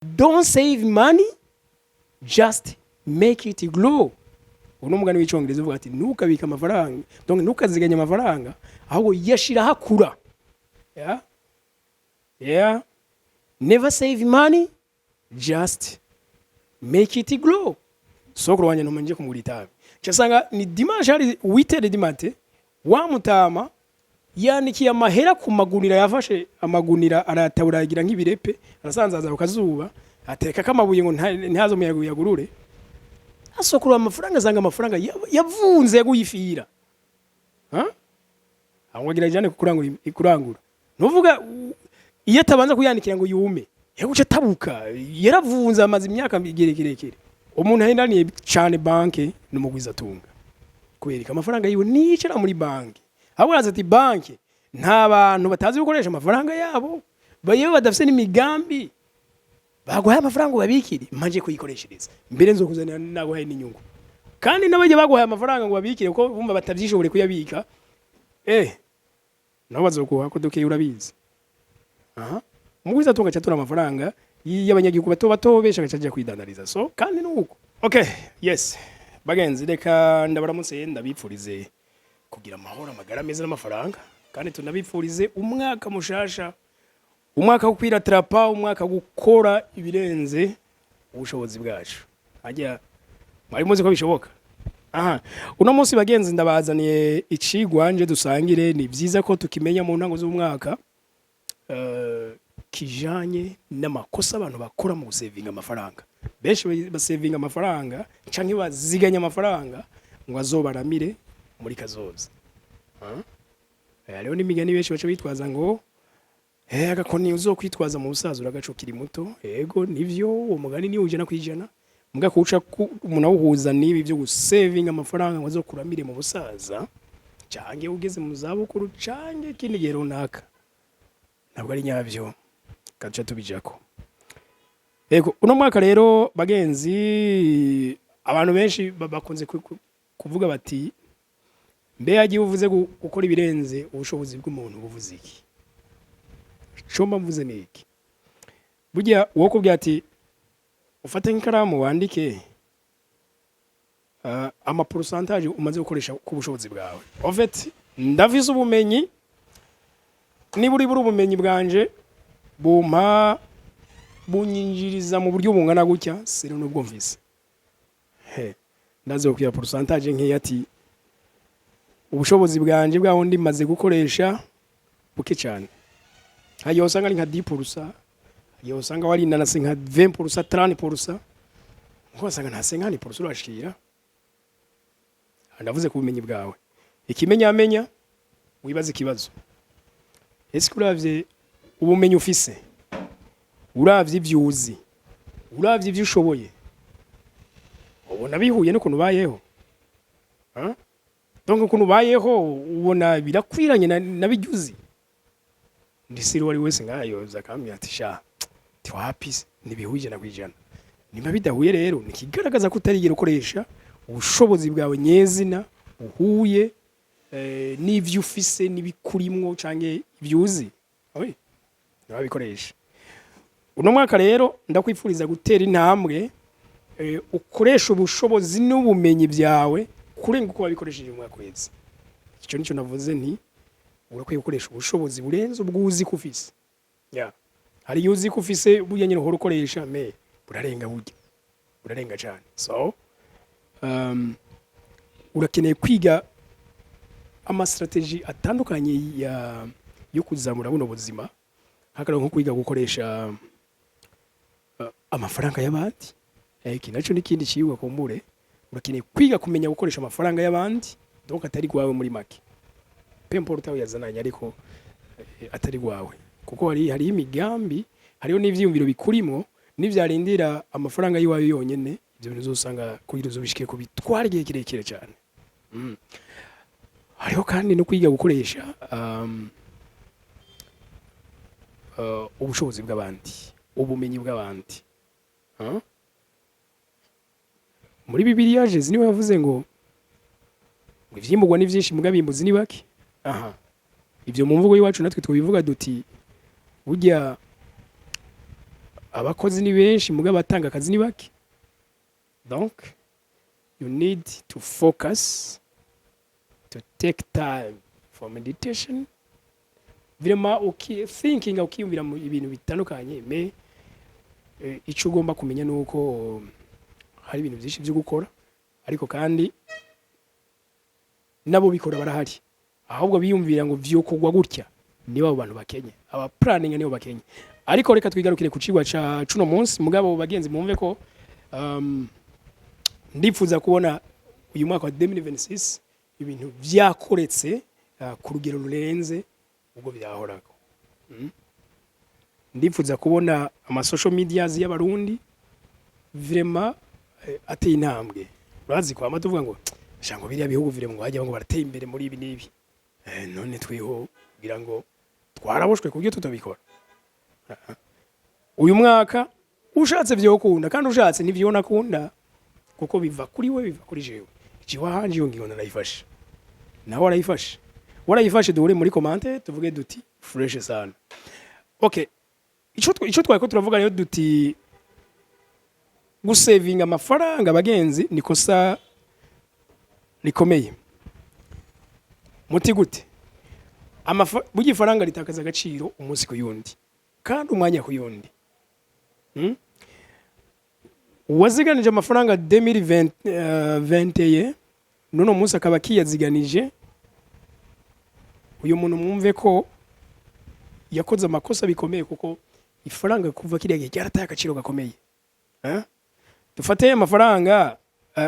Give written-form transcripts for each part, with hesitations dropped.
Don't save money, just make it grow. Uno mugani w'icongereza uvuga ati ntukabike amafaranga, donc ntukaziganye amafaranga, ahubwo yashira hakura. Yeah, never save money, just make it grow. Sokuru wanje ntuma nje kumugura itabi, casanga ni dimanche, hari 8 du matin, wa mutama yanikiye amahera ku magunira, yafashe amagunira arayatabura agira nk'ibirepe, arasanzaza ku kazuba, atereka amabuye ngo ntazo umuyaga uyagurure. Asokuru amafaranga, asanga amafaranga yavunze, yaguye ifira. Ha, aho agira ajane kurangura, kurangura nuvuga iyo atabanza kuyanikira ngo yume yaguca tabuka, yaravunze, amaze imyaka kirekire. Umuntu ahendaniye cyane banke n'umugwiza atunga, kubereka amafaranga yiwe nicara muri banki, ahubwo araza ati banki nta bantu batazi gukoresha amafaranga yabo, bayewe badafise n'imigambi, baguhaye amafaranga ubabikire, manje kuyikoreshereza mbere nzokuzanira naguhaye n'inyungu. Kandi n'abajya baguhaye amafaranga ngo babikire kuko bumva batavyishobore kuyabika, nabo bazoguha ko dukeya, urabizi. Aha umugwiza atunga acatura amafaranga y'abanyagihugu bato bato benshi, agaca aja kwidandariza. So kandi nuko, okay, yes, bagenzi, reka ndabaramutse, ndabipfurize kugira amahoro, amagara meza n'amafaranga, kandi tunabipfurize umwaka mushasha, umwaka wo kwiratrapa, umwaka wo gukora ibirenze ubushobozi bwacu. Hajya mwari muzi ko bishoboka. Aha uno munsi, bagenzi, ndabazaniye icigwa nje dusangire. Ni byiza ko tukimenya mu ntango z'umwaka, kijanye n'amakosa abantu bakora mu gusevinga amafaranga. Benshi basevinga amafaranga canke baziganya amafaranga ngo azobaramire muri kazoza. Ah? Hariho n'imigani benshi baca bitwaza ngo agakoni uzokwitwaza mu busaza uragaca ukiri muto. Yego, nivyo, uwo mugani ni 100%. Muga kuwuca umuntu awuhuza n'ibi byo gusevinga amafaranga ngo azokuramire mu busaza canke ugeze mu zabukuru canke ikindi gihe runaka, ntabwo ari nyabyo. Kaca tubijako. Yego, uno mwaka rero, bagenzi, abantu benshi bakunze kuvuga bati mbe yagiye uvuze gukora ibirenze ubushobozi bw'umuntu, buvuze iki? Cyo mba mvuze ni iki? Burya uwo kubwira ati ufate nk'ikaramu wandike ama pourcentage umaze gukoresha ku bushobozi bwawe. En fait, ndafise ubumenyi, niba uri buri ubumenyi bwanje bumpa bunyinjiriza mu buryo bungana gutya, sero nubwo mvise he ndaze kugira pourcentage nkeya, ati ubushobozi bwanje bwa wundi maze gukoresha buke cyane. Hagiye usanga ari nka 10%, hagiye usanga wari inanasi nka 20%, 30%, nko wasanga nta 50% urashikira. Ndavuze ku bumenyi bwawe. Ikimenyamenya, wibaze ikibazo: ese uravye ubumenyi ufise, uravye ivyo uzi, uravye ivyo ushoboye, ubona bihuye n'ukuntu ubayeho? Hein? Donc ukuntu ubayeho ubona birakwiranye na bijya uzi? Ndisiri uwo ari wese ngayoza akambwira ati sha tiwapi, ntibihuye 100%. Nimba bidahuye rero, ni ikigaragaza ko utarigera ukoresha ubushobozi bwawe nyezina uhuye n'ivyo ufise n'ibikurimwo canke ivyo uzi. Oui, ntiwabikoresha. Uno mwaka rero ndakwifuriza gutera intambwe, ukoresha ubushobozi n'ubumenyi byawe kurenga uko wabikoresheje mu mwaka uheze. Icyo nicyo navuze nti urakwiye gukoresha ubushobozi burenze ubwo uzi ko ufise. Yeah. Hari iyo uzi ko ufise, burya nyine uhora ukoresha, mais burarenga, burya burarenga cyane. So urakeneye kwiga ama stratégies atandukanye yo kuzamura buno buzima, nk'akarero nko kwiga gukoresha amafaranga y'abandi. Iki naco n'ikindi cigwa kumbure. Urakeneye kwiga kumenya gukoresha amafaranga y'abandi, donc atari gwawe, muri make, peu importe aho yazananye, ariko atari gwawe, kuko hari imigambi, hariho n'ivyiyumviro bikurimwo n'ivyarindira amafaranga y'iwawe yonyene. Ivyo bintu uzosanga kugira uzobishike ku bitwara igihe kirekire cyane. Hariho kandi no kwiga gukoresha ubushobozi bw'abandi, ubumenyi bw'abandi. Huh? Muri Bibiliya Jesu niwe yavuze ngo ivyimburwa ni vyinshi, muga abimbuzi ni bake. Aha ivyo mu mvugo y'iwacu natwe twobivuga duti burya Abakozi ni benshi, mugabo abatanga akazi ni bake. Donc you need to focus, to take time for meditation, vraiment uki thinking, ukiyumvira mu ibintu bitandukanye. Mais ico ugomba kumenya ni uko hari ibintu byinshi byo gukora, ariko kandi nabo bikora barahari. Ahubwo biyumvira ngo vyokogwa gutya, nibo abo bantu bakenye, aba planning nibo bakenye. Ariko reka twigarukire ku cigwa ca cuno munsi. Mugabo bagenzi, mumve ko ndipfuza kubona uyu mwaka wa 2026 ibintu vyakoretse ku rugero rurenze ubwo vyahorako. Ndipfuza kubona ama social medias y'Abarundi vraiment ateye intambwe. Urazi kwama tuvuga ngo shango biriya bihugu vraiment ngo hajya ngo barateye imbere muri ibi n'ibi. None twiho kugira ngo twaraboshwe kubyo tutabikora. Uyu mwaka ushatse vyokunda, kandi ushatse ntivyo nakunda, kuko biva kuri we, biva kuri jewe. Jewe ahanje iyo ngingo narayifashe, nawe warayifashe, warayifashe. Duhure muri commentaire, tuvuge duti fresh sana. Okay, ico twari ko turavuga rero, duti gusevinga amafaranga, abagenzi, ni kosa rikomeye. Muti gute? Burya ifaranga ritakaza agaciro umunsi ku yundi kandi umwanya ku yundi. Uwaziganije amafaranga 2021, nuno munsi akaba akiyaziganije, uyu muntu mwumve ko yakoze amakosa bikomeye, kuko ifaranga kuva kiriya gihe ryarataye agaciro gakomeye. Eh? Dufate amafaranga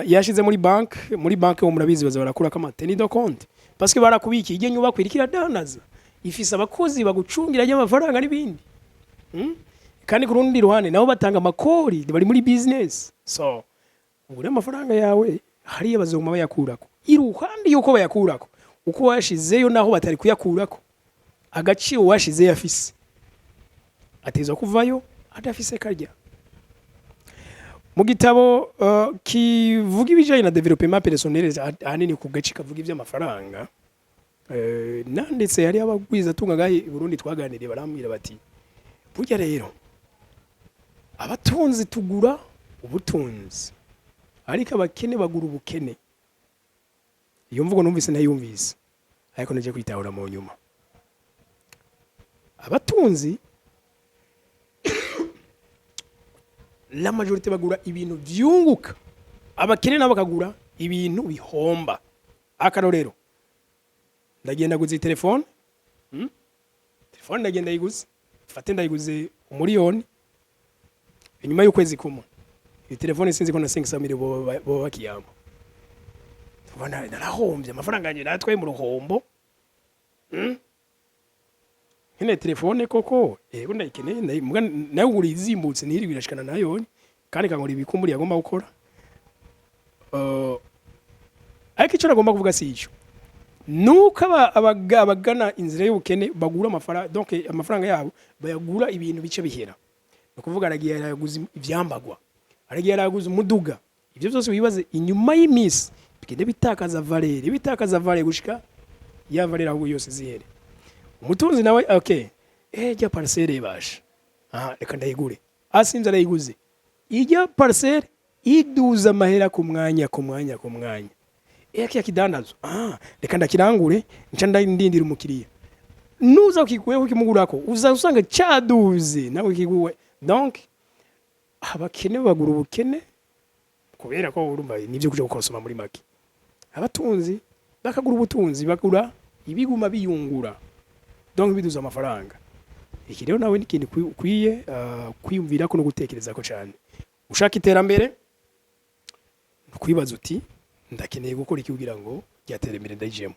yashize muri bank. Muri bank wo murabizi baza barakurako ama tenue de compte, parce que barakubikiye ijye nyubako iriko iradandaza, ifise abakozi bagucungira ry'amafaranga n'ibindi. Kandi ku rundi ruhande nabo batanga amakori, bari muri business. So ubwo rero amafaranga yawe hariya bazoguma bayakurako. Iruhande yuko bayakurako, uko wayashizeyo naho batari kuyakurako, agaciro washizeyo afise atezwa kuvayo adafise karya. Mu gitabo kivuga ibijanye na développement personnel, ahanini ku gace kavuga ivy'amafaranga, nanditse, hari abagwiza tunga ngahe i Burundi twaganiriye, barambwira bati burya rero abatunzi tugura ubutunzi, ariko abakene bagura ubukene. Iyo mvugo numvise ntayumvise, ariko naje kwitahura mu nyuma. Abatunzi, la majorité, bagura ibintu vyunguka, abakene nabo bakagura ibintu bihomba. Akarorero, ndagenda guza telefone, Telefone ndagenda yiguze, fate ndayiguze 1 miliyoni. Inyuma y'ukwezi kumwe iyi telefone sinzi ko na 500 mille bo bakiyama. Ubona narahombye amafaranga yanjye, natwaye mu ruhombo. Nkeneye telefone koko, yego ndayikeneye, muga nayo ngura izimbutse, ntirirwe irashikana nayo kandi kankora ibikumburi yagomba gukora. Ariko icyo nagomba kuvuga si icyo, nuko abagana inzira y'ubukene bagura amafaranga, donc amafaranga yabo bayagura ibintu bice bihera. Ni ukuvuga aragiye araguza ivyambagwa, aragiye araguza umuduga. Ibyo byose wibaze inyuma y'iminsi bigende bitakaza valeur, bitakaza valeur gushika ya valeur ahubwo yose zihere. Umutunzi nawe, okay, ijya parcelle basha, aha reka ndayigure, asinze arayiguze, ijya parcelle iduza amahera ku mwanya, ku mwanya, ku mwanya. Kiya kidandazwa, ah reka ndakirangure, nca ndindira umukiriya nuza ukikuyeho ukimugurako, uza usanga caduze nawe kiguwe. Donc abakene bagura ubukene, kubera ko urumva nivyo kuja gukonsoma muri make. Abatunzi bakagura ubutunzi, bagura ibiguma biyungura, donc biduza amafaranga. Iki rero nawe ni ikintu ukwiye kwiyumvira ko no gutekereza ko cyane. Ushaka iterambere, kwibaza uti ndakeneye gukora iki kugira ngo rya terambere ndayijemo.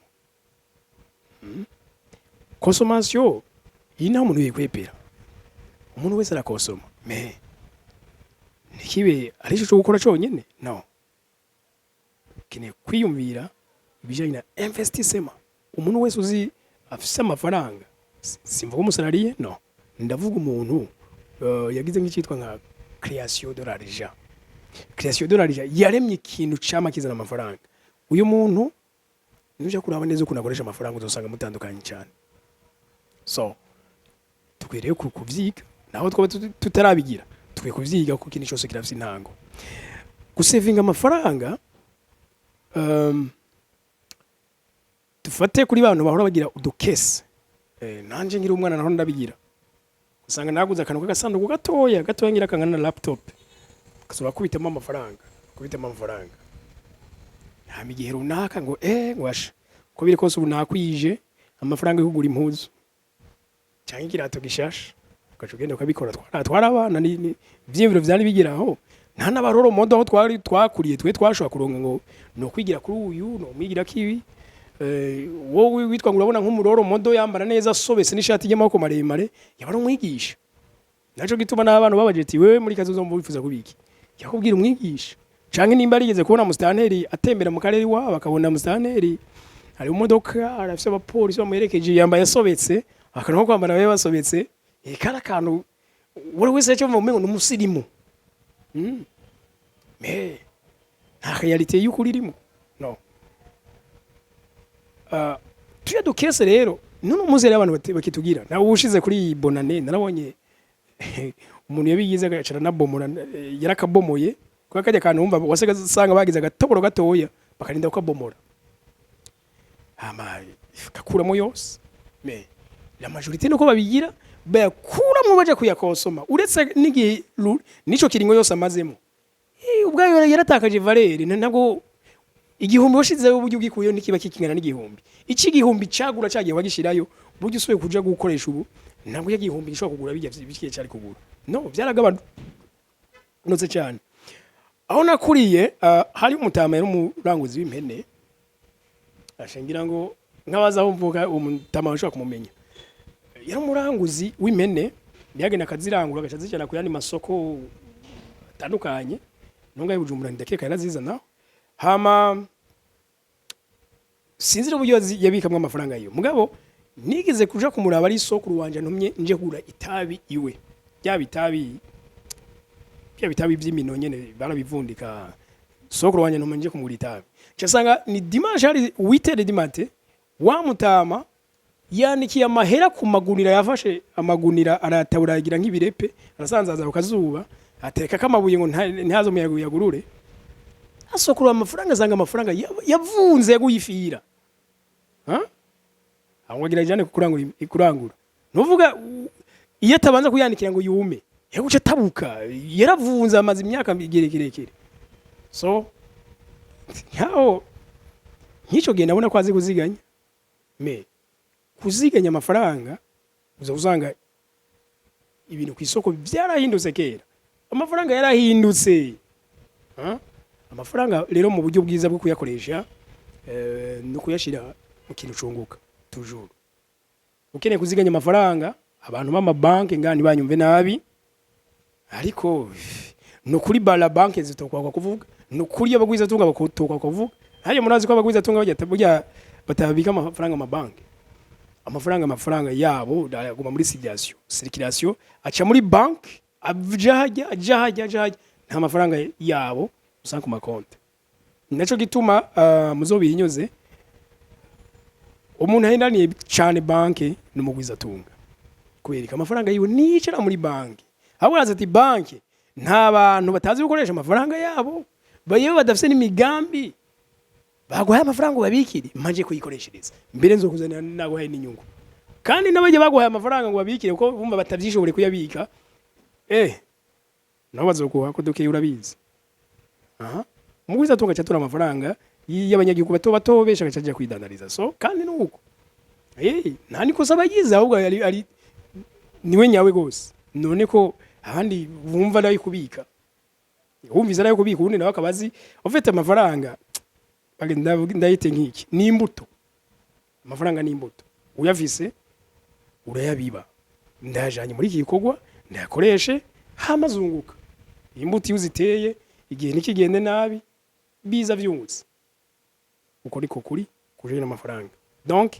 Consommation iyi nta muntu yikwepera, umuntu wese arakonsoma, mais ntikibe ari cyo gukora cyonyine. No ukeneye kwiyumvira ibijyanye na investissement. Umuntu wese uzi afise amafaranga, simvuga umu salarié, no ndavuga umuntu yagize nk'icyitwa nka création de l'argent, création de l'argent, yaremye ikintu cama kizana amafaranga. Uyu muntu nuja kuraba neza ukuntu akoresha amafaranga, uzosanga mutandukanye cyane. So dukwiriye kuvyiga naho twaba tutarabigira. Dukwiye kuvyiga kuko ikintu cyose kirafise intango. Gusevinga amafaranga, dufate kuri bantu bahora bagira udukese. Nanje ngira umwana naho ndabigira, usanga naguze akantu k'agasanduku gatoya gatoya, ngira kangana na laptop, kasubira kubitamo amafaranga, kubitamo amafaranga. Hama igihe runaka ngo ngo asha, uko biri kose ubu nakwije amafaranga yo kugura impuzu cyangwa ikirato gishasha, ugaca ugenda ukabikora. Twara abana, ni ivyiyumviro vyari bigira aho, nta n'aba role model aho twari twakuriye. Twe twashobora kuronka ngo no kwigira kuri uyu, no mwigira kibi. Wowe witwa ngo urabona nk'umu role model yambara neza, asobetse n'ishati y'amaboko maremare, yaba ari umwigisha. Naco gituma n'abana babaje ati: "Wewe muri kazoza wifuza kubiki?" Yakubwira umwigisha. Canke nimba arigeze kubona musitanteri atembera mu karere iwabo, akabona musitanteri hari imodoka, arafise abapolisi bamuherekeje, yambaye asobetse, akantu ko kwambara babe basobetse, kari akantu uwo wese yaca mu umengo ni umusirimu. Mais nta réalité y'ukuri irimo. No tuya dukese rero none umunsi rero abantu bakitugira nawe ushize kuri iyi bonane, narabonye umuntu yabigize agacara nabomora, yarakabomoye kuko kajya kantu wumva wasiga usanga bagize agatoboro gatoya, bakarinda kukabomora, hama gakuramo yose. Mais la majorité nuko babigira, bayakuramo baja kuyakonsoma, uretse n'igihe nico kiringo yose amazemo. Ubwayo yaratakaje valeur. Ntabwo igihumbi washizeho uburyo ugikuyeho ntikiba kikingana n'igihumbi. Iki igihumbi cagura cagiye wagishirayo, uburyo usubiye kuja gukoresha ubu, ntabwo iyo igihumbi gishobora kugura bijya bikiye cyari kugura. No byaragabanutse cyane. Aho nakuriye, hari umutama yari umuranguzi w'impene. Ashingira ngo nk'abaza aho mvuka, uwo mutama bashobora kumumenya. Yari umuranguzi w'impene, yagenda akazirangura, agaca azijana ku yandi masoko atandukanye ntunga y'Ubujumbura, ndakeka yarazizana. Hama sinzi n'uburyo yabikamwo amafaranga yiwe, mugabo nigeze kuja kumuraba ari isoko wanje ntumye nje kugura itabi iwe, byaba itabi, bya bitabi by'imino nyene barabivundika. Sokuru wanje ntumye nje kumugura itabi, nca ni dimanche, hari 8 du matin, wa mutama yanikiye amahera ku magunira, yafashe amagunira arayatabura, yagira nk'ibirepe, arasanzaza ku kazuba, atereka amabuye ngo ntazo umuyaga uyagurure. Asokuru amafaranga, asanga amafaranga yavunze, yaguye ifira. Ha, aho agira ajane kurangura, kurangura nuvuga iyo atabanza kuyanikira ngo yume, yaguca tabuka, yaravunze, amaze imyaka kirekire. So nkaho nk'icyo gihe ndabona ko azi kuziganya. Mais kuziganya amafaranga, uza usanga ibintu ku isoko byarahindutse kera, amafaranga yarahindutse. Ha? Amafaranga rero mu buryo bwiza bwo kuyakoresha, no kuyashyira mu kintu cunguka. Toujours ukeneye kuziganya amafaranga, abantu b'amabanki ngani banyumve nabi, ariko no kuri bara banki zitokwakwa kuvuga, no kuri abagwiza tunga bakotokwa kuvuga. Hariya murazi ko abagwiza tunga bajya burya batabika amafaranga amabanki. Amafaranga yabo aguma muri circulation, aca muri banki, aja hajya, aja hajya, aja hajya. Nta mafaranga yabo usanga ku makonti. Naco gituma muzobihinyuze, umuntu ahendaniye cyane banki ni umugwizatunga, kubereka amafaranga yiwe nicara muri banki. Ahubwo araza ati: "Banki nta bantu batazi gukoresha amafaranga yabo, bayewe badafise n'imigambi, baguhaye amafaranga ubabikire, manje kuyikoreshereza mbere nzokuzanira naguhaye n'inyungu." Kandi n'abajya baguhaye amafaranga ngo babikire kuko bumva batavyishobore kuyabika, nabo bazoguha ko dukeya, urabizi. Aha umugwizatunga aca amafaranga y'abanyagihugu bato bato benshi, agaca aja kwidandariza. So kandi nuko nta nikosa abagize, ahubwo ari niwe nyawe gose. None ko abandi bumva nayo kubika, wumvise nayo kubika, ubundi nawe akaba azi ufite amafaranga. Ndayite nk'iki: ni imbuto. Amafaranga ni imbuto, uyafise urayabiba, ndayajanye muri iki gikorwa, ndayakoreshe, hama azunguka. Imbuto iyo uziteye igihe ntikigende nabi, biza vyungutse. Uko niko kuri kujanye n'amafaranga. Donc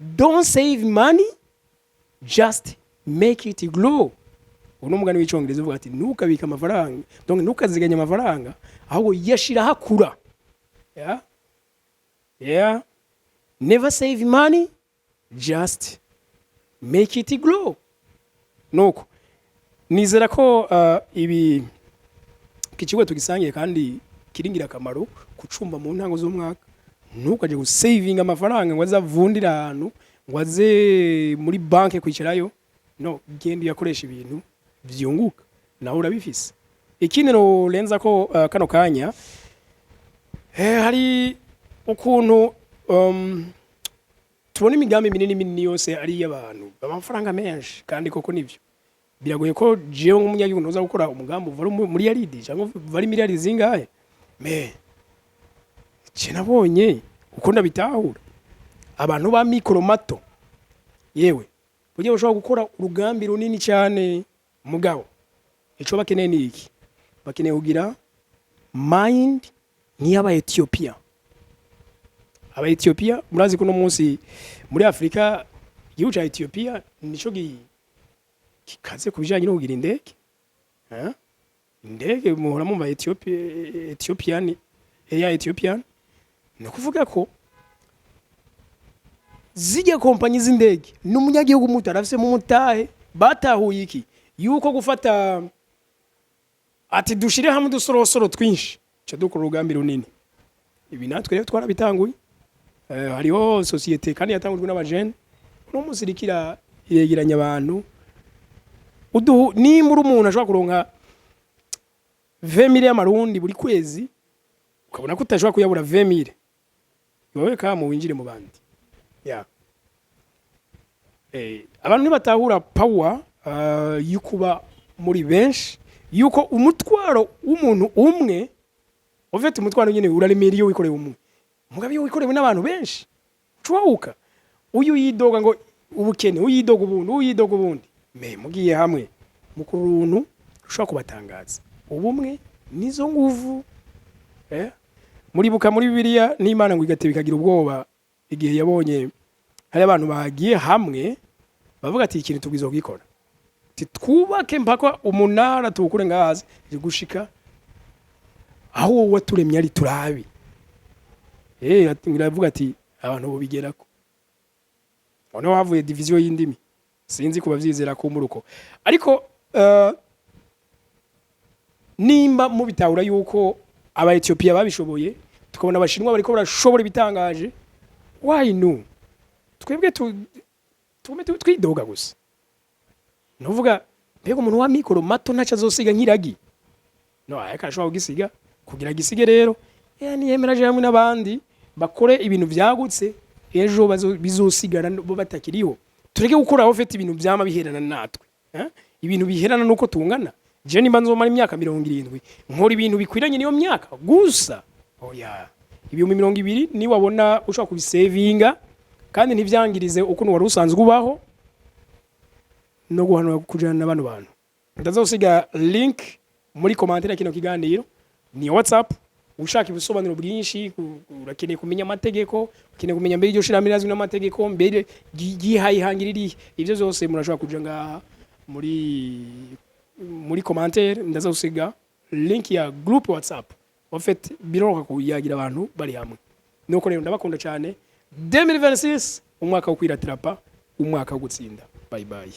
don't save money, just make it grow. Uno mugani w'icongereza uvuga ati: "Ntukabike amafaranga, donc ntukaziganye amafaranga, ahubwo yashira hakura." Yeah, never save money, just make it grow. Nuko Nizera ko ibi kikigo tugisangiye kandi kiri ngirakamaro kucumba mu ntango z'umwaka. Ntukaje gusavinga amafaranga ngo azavundira ahantu, ngo aze muri banke kwicarayo. No genda uyakoresha ibintu vyunguka, nawe urabifise. Ikindi norenza ko kano kanya, hari ukuntu tubona imigambi minini minini yose ari iy'abantu amafaranga menshi, kandi koko nivyo. Biragoye ko jewe nk'umunyagihugu ntoza gukora umugambi uva muri yaridi cyangwa uva ari miliyari zingahe. Mais je nabonye uko ndabitahura, abantu ba mikoro mato yewe burya bashobora gukora urugambi runini cyane. Mugabo ico bakeneye ni iki? Bakeneye kugira mind nk'iy'aba Ethiopia. Aba Ethiopia, murazi ko uno munsi muri Afrika igihugu ca Ethiopia nico gikaze ku bijanye no kugira indege. Eh? Indege muhora mumva Ethiopia, Ethiopian Air, Ethiopian. Ni ukuvuga ko zijya kompanyi z'indege n'umunyagihugu muto arafisemo umutahe. Batahuye iki? Yuko gufata ati dushire hamwe udusorosoro twinshi ca dukora urugambi runini. Ibi natwe rero twarabitanguye. Hariho société kandi yatangujwe n'abajene, uno munsi iriko iregeranya abantu. Uduhu nimba uri umuntu ashobora kuronka 20 mille y'amarundi buri kwezi, ukabona ko utashobora kuyabura 20 mille, wowe kamu winjire mu bandi ya abantu ntibatahura power yo kuba muri benshi, yuko umutwaro w'umuntu umwe ufite umutwaro nyine uraremera iyo wikorewe umwe. Mugabo iyo wikorewe n'abantu benshi ucuwawuka, uyu yidoga ngo ubukene, uyidoga ubundi, uyidoga ubundi, mais mugiye hamwe mukuru uruntu rushobora kubatangaza. Ubumwe nizo nguvu. Muribuka muri Bibiliya n'Imana ngo igateba ikagira ubwoba igihe yabonye hari abantu bagiye hamwe, bavuga ati ikintu tubwirizwa kugikora, ati twubake mpaka umunara tuwukure ngahazi gushika aho wowe waturemye ari turabi. Iravuga ati abantu bobigerako. Noneho havuye division y'indimi, sinzi kuba vyizera kumburuko, ariko nimba mubitahura yuko aba Ethiopia babishoboye, tukabona abashinwa bariko barashobora ibitangaje, why no twebwe tugume twidoga gusa? Nuvuga mbega umuntu wa mikoro mato ntaco azosiga nk'iragi? No ariko arashobora kugisiga. Kugira gisige rero, niyemera aje hamwe n'abandi bakore ibintu vyagutse, ejo bizosigara bo batakiriho. Tureke gukora aho fete ibintu vyama biherana natwe, eh? Ibintu biherana nuko tungana. Je nimba nzomara imyaka 70, nkora ibintu bikwiranye niyo myaka gusa. Oya, 20,000 niwabona ushobora kubisevinga kandi ntivyangirize ukuntu wari usanzwe ubaho no guhanura kujana na bano bantu. Ndazosiga link muri commentaire ya kino kiganiro, ni WhatsApp. Ushaka ibisobanuro bwinshi, urakeneye kumenya amategeko, ukeneye kumenya mbere iryo shirahamwe rirazwi n'amategeko, mbere ryihaye ihangira irihe, ivyo vyose murashobora kuja ngaha muri commentaire, ndazosiga link ya group WhatsApp. En fait biroroka kuyagira abantu bari hamwe. Nuko rero ndabakunda cyane. 2026, umwaka wo kwiratirapa, umwaka wo gutsinda. Bye bye.